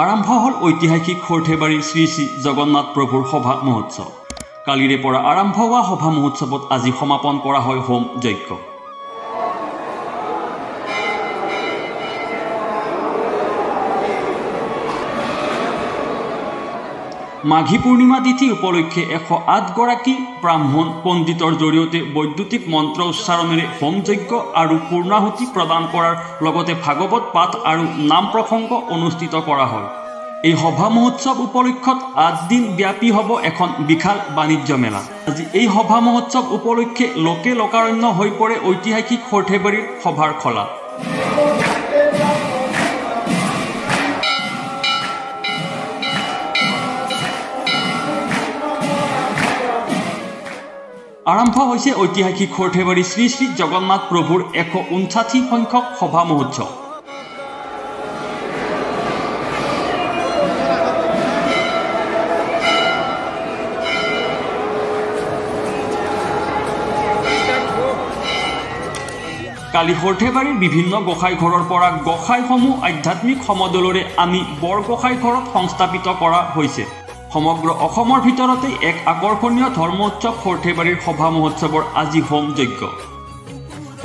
আৰম্ভ হ'ল ঐতিহাসিক সৰ্থেবাৰীৰ শ্ৰী শ্ৰী জগন্নাথ প্ৰভুৰ সভা মহোৎসৱ। কালিৰে পৰা আৰম্ভ হোৱা সভা মহোৎসৱত আজি সমাপন কৰা হয় হোম যজ্ঞ। মাঘী পূৰ্ণিমা তিথি উপলক্ষে 108 গৰাকী ব্ৰাহ্মণ পণ্ডিতৰ জৰিয়তে বৈদ্যুতিক মন্ত্ৰ উচ্চাৰণেৰে হোম যজ্ঞ আৰু পূৰ্ণাহুতি প্ৰদান কৰাৰ লগতে ভাগৱত পাঠ আৰু নাম প্ৰসংগ অনুষ্ঠিত কৰা হয়। এই সভা মহোৎসৱ উপলক্ষত 8 দিন ব্যাপী হ'ব এখন বিশাল বাণিজ্য মেলা। আজি এই সভা মহোৎসৱ উপলক্ষে লোকে লোকাৰণ্য হৈ পৰে ঐতিহাসিক সৰ্থেবাৰীৰ সভাৰ খলা। আৰম্ভ হৈছে ঐতিহাসিক সৰ্থেবাৰী শ্ৰী শ্ৰী জগন্নাথ প্ৰভুৰ 159 সংখ্যক সভা মহোৎসৱ। কালি সৰ্থেবাৰীৰ বিভিন্ন গোসাঁই ঘৰৰ পৰা গোসাঁইসমূহ আধ্যাত্মিক সমদলৰে আনি বৰগোসাঁই ঘৰত সংস্থাপিত কৰা হৈছে। সমগ্ৰ অসমৰ ভিতৰতে এক আকৰ্ষণীয় ধৰ্মোৎসৱ সৰ্থেবাৰীৰ সভা মহোৎসৱৰ আজি হোম যজ্ঞ।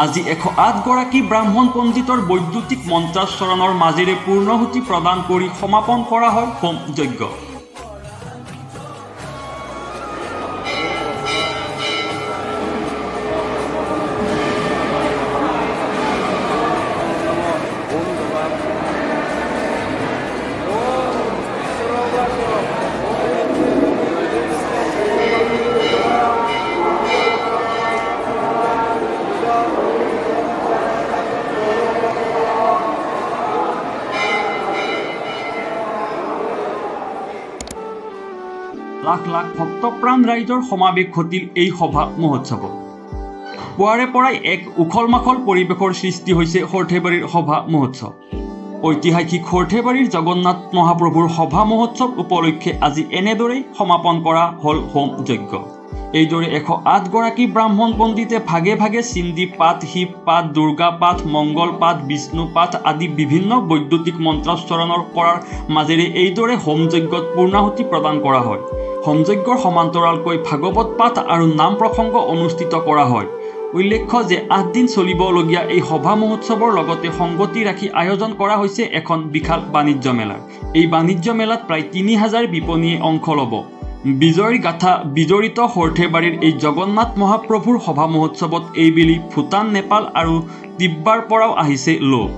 আজি 108 গৰাকী ব্ৰাহ্মণ পণ্ডিতৰ বৈদ্যুতিক মন্ত্ৰোচ্চাৰণৰ মাজেৰে পূৰ্ণাহুতি প্ৰদান কৰি সমাপন কৰা হয় হোম যজ্ঞ। লাখ লাখ ভক্তপ্ৰাণ ৰাইজৰ সমাৱেশ ঘটিল এই সভা মহোৎসৱত। পুৱাৰে পৰাই এক উখল মাখল পৰিৱেশৰ সৃষ্টি হৈছে সৰ্থেবাৰীৰ সভা মহোৎসৱ। ঐতিহাসিক সৰ্থেবাৰীৰ জগন্নাথ মহাপ্ৰভুৰ সভা মহোৎসৱ উপলক্ষে আজি এনেদৰেই সমাপন কৰা হ'ল হোম যজ্ঞ। এইদৰে 108 গৰাকী ব্ৰাহ্মণ পণ্ডিতে ভাগে ভাগে চণ্ডী পাঠ, শিৱ পাঠ, দুৰ্গা পাঠ, মংগল পাঠ, বিষ্ণু পাঠ আদি বিভিন্ন বৈদ্যুতিক মন্ত্ৰোচ্চাৰণৰ কৰাৰ মাজেৰে এইদৰে হোম যজ্ঞত পূৰ্ণাহুতি প্ৰদান কৰা হয়। হোমযজ্ঞৰ সমান্তৰালকৈ ভাগৱত পাঠ আৰু নাম প্ৰসংগ অনুষ্ঠিত কৰা হয়। উল্লেখ্য যে 8 দিন চলিবলগীয়া এই সভা মহোৎসৱৰ লগতে সংগতি ৰাখি আয়োজন কৰা হৈছে এখন বিশাল বাণিজ্য মেলাৰ। এই বাণিজ্য মেলাত প্ৰায় 3000 বিপণীয়ে অংশ ল'ব। বিজয়ীৰ গাথা বিজড়িত সৰ্থেবাৰীৰ এই জগন্নাথ মহাপ্ৰভুৰ সভা মহোৎসৱত এইবেলি ভূটান, নেপাল আৰু তিব্বতৰ পৰাও আহিছে লোক।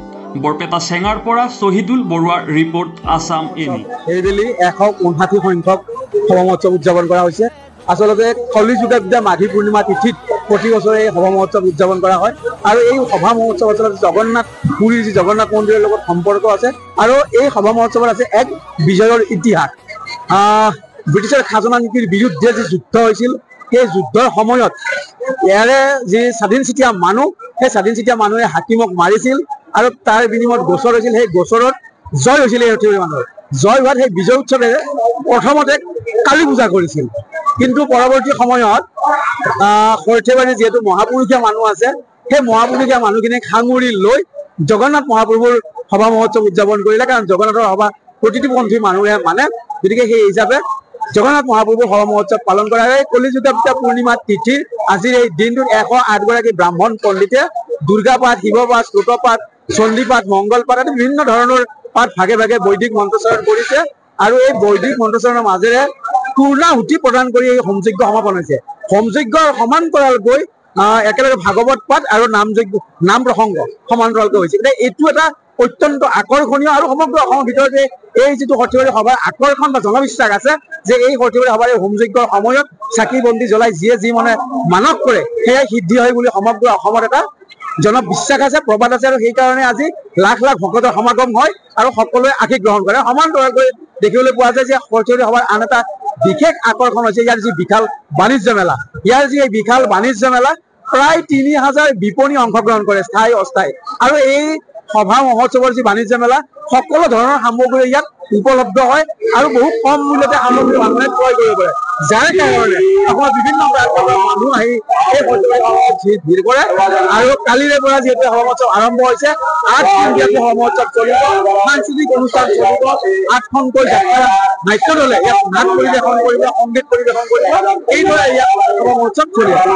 বৰপেটা চেঙাৰ পৰা শ্বহিদুল বৰুৱাৰ ৰিপৰ্ট, আছাম এনি। এইবেলি 159 সংখ্যক সভা মহোৎসৱ উদযাপন কৰা হৈছে। আচলতে কলিযুগাব্দা মাঘী পূৰ্ণিমা তিথিত প্ৰতি বছৰে এই সভা মহোৎসৱ উদযাপন কৰা হয় আৰু এই সভা মহোৎসৱ আচলতে জগন্নাথ পুৰীৰ যি জগন্নাথ মন্দিৰৰ লগত সম্পৰ্ক আছে আৰু এই সভা মহোৎসৱত আছে এক বিজয়ৰ ইতিহাস। ব্ৰিটিছৰ খাজনা নীতিৰ বিৰুদ্ধে যি যুদ্ধ হৈছিল, সেই যুদ্ধৰ সময়ত ইয়াৰে যি স্বাধীন চিতীয়া মানুহ, সেই স্বাধীন চিতীয়া মানুহে হাকিমক মাৰিছিল আৰু তাৰ বিনিময়ত গোচৰ হৈছিল। সেই গোচৰত জয় হৈছিল। এই সৰ্থেবাৰী মানুহৰ জয় হোৱাত সেই বিজয় উৎসৱেৰে প্ৰথমতে কালী পূজা কৰিছিল। কিন্তু পৰৱৰ্তী সময়ত সৰ্থেবাৰীৰ যিহেতু মহাপুৰুষীয়া মানুহ আছে, সেই মহাপুৰুষীয়া মানুহখিনিক সাঙুৰি লৈ জগন্নাথ মহাপ্ৰভুৰ সভা মহোৎসৱ উদযাপন কৰিলে। কাৰণ জগন্নাথৰ সভা প্ৰতিটো পন্থী মানুহে মানে, গতিকে সেই হিচাপে জগন্নাথ মহাপ্ৰভুৰ সভা মহোৎসৱ পালন কৰা হয়। কলিযুগাব্দা পূৰ্ণিমা তিথিৰ আজিৰ এই দিনটোত 108 গৰাকী ব্ৰাহ্মণ পণ্ডিতে দুৰ্গা পাঠ, শিৱ পাঠ, স্তোত্ৰ পাঠ, চণ্ডী পাঠ, মংগল পাঠ আদি বিভিন্ন ধৰণৰ পাঠ ভাগে ভাগে বৈদিক মন্ত্ৰোচ্চাৰণ কৰিছে আৰু এই বৈদিক মন্ত্ৰোচ্চাৰণৰ মাজেৰে পূৰ্ণাহুতি প্ৰদান কৰি এই হোমযজ্ঞ সমাপন হৈছে। হোমযজ্ঞৰ সমান্তৰালকৈ একেলগে ভাগৱত পাঠ আৰু নাম যজ্ঞ, নাম প্ৰসংগ সমান্তৰালকৈ হৈছে। গতিকে এইটো এটা অত্যন্ত আকৰ্ষণীয় আৰু সমগ্ৰ অসমৰ ভিতৰতে এই যিটো সৰ্থেবাৰী সভাৰ আকৰ্ষণ বা জনবিশ্বাস আছে যে এই সৰ্থেবাৰী সভাৰ এই হোমযজ্ঞৰ সময়ত চাকি বন্তি জ্বলাই যিয়ে যি মানে মানস কৰে, সেয়াই সিদ্ধি হয় বুলি সমগ্ৰ অসমত এটা জনবিশ্বাস আছে, প্ৰবাদ আছে আৰু সেইকাৰণে আজি লাখ লাখ ভকতৰ সমাগম হয় আৰু সকলোৱে আশীষ গ্ৰহণ কৰে। সমান্তৰালকৈ দেখিবলৈ পোৱা যায় যে সৰ্থেবাৰী সভাৰ আন এটা বিশেষ আকৰ্ষণ হৈছে ইয়াৰ যি বিশাল বাণিজ্য মেলা। ইয়াৰ যি এই বিশাল বাণিজ্য মেলা, প্ৰায় 3000 বিপণী অংশগ্ৰহণ কৰে, স্থায়ী অস্থায়ী, আৰু এই সভা মহোৎসৱৰ যি বাণিজ্য মেলা, সকলো ধৰণৰ সামগ্ৰী ইয়াত উপলব্ধ হয় আৰু বহু কম মূল্যতে সামগ্ৰী মানুহে ক্ৰয় কৰিব পাৰে, যাৰ কাৰণে অসমৰ বিভিন্ন প্ৰান্তৰ পৰা মানুহ আহি এই সৰ্থেবাৰী সভা ভিৰ কৰে। আৰু কালিৰে পৰা যিহেতু সভা মহোৎসৱ আৰম্ভ হৈছে, 8 দিন সভা মহোৎসৱ চলিব, সাংস্কৃতিক অনুষ্ঠান চলিব, 8খনকৈ যাত্ৰা নাট্য দলে ইয়াত নাট পৰিৱেশন কৰিব, সংগীত পৰিৱেশন কৰিব। এইদৰে ইয়াত সভা মহোৎসৱ চলি আছে।